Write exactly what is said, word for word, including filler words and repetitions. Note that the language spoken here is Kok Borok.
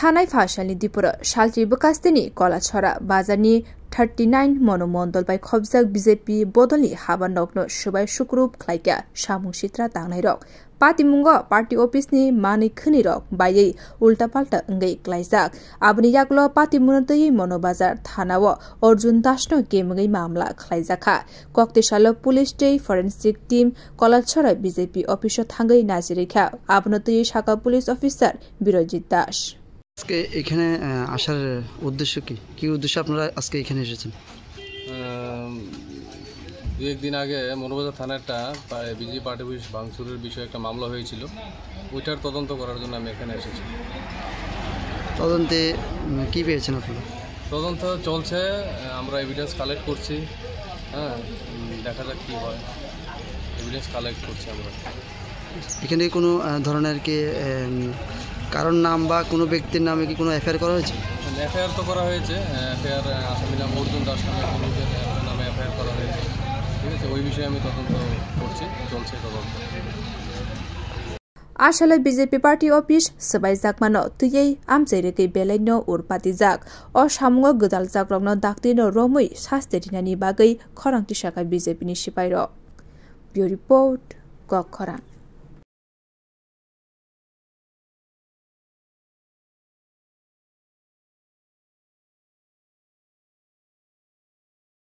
Thanai phasalni diporo salchi bwkasteni Kolachora bazarni thirty nine Monu Mondol bai khobjak B J P bodolni habanokno swbai sukrup khlaikha samung sitra tangnairok. Patimungo party office ni manwi khwnirok baiwi ulta palta wngwi klaijak. Aboni yagulo patimungno twiwi Monu Bazar thanao Arjun Dasno kemwngwi mamla khlaijakha. Koktisalo police tei forensic team Kolachora B J P office o thangwi najirikha. Abono twiwi sakha police officer Birojit Das. আজকে এখানে, আহ, আসার উদ্দেশ্য কি? কি উদ্দেশ্যে আপনারা আজকে এখানে এসেছেন? আম, দু একদিন আগে মৌলভীবাজার থানায় একটা পা-, বিজেপি পার্টি অফিস ভাঙচুরের বিষয়ে একটা মামলা হয়েছিল, ওইটার তদন্ত করার জন্য আমি এখানে এসেছি। তদন্তে, উম, কি পেয়েছেন আপনারা? তদন্ত চলছে, আহ, আমরা এভিডেন্স কালেক্ট করছি, হ্যাঁ, উম, দেখা যাক কী হয়, এভিডেন্স কালেক্ট করছি আমরা। এখানে কোনো, আহ, ধরনের কি, এম, কারোর নাম বা কোনো ব্যক্তির নামে কি কোনো এফআইআর করা হয়েছে? এফআইআর তো করা হয়েছে, এফআইআর আসামি নাম অর্জুন দাস নামে কোনো লোকের নামে এফআইআর করা হয়েছে, ঠিক আছে, ওই বিষয়ে আমি তদন্ত করছি, চলছে তদন্ত। Asalo B J P party office swbaijakmano twiwi amchairikwi belaino ur patijak. O samungo gwdaljakrokno daktirno romwi sasti rinani bagwi khorang tisakha B J P ni sipairok. Bureau Report, Kok Khorang.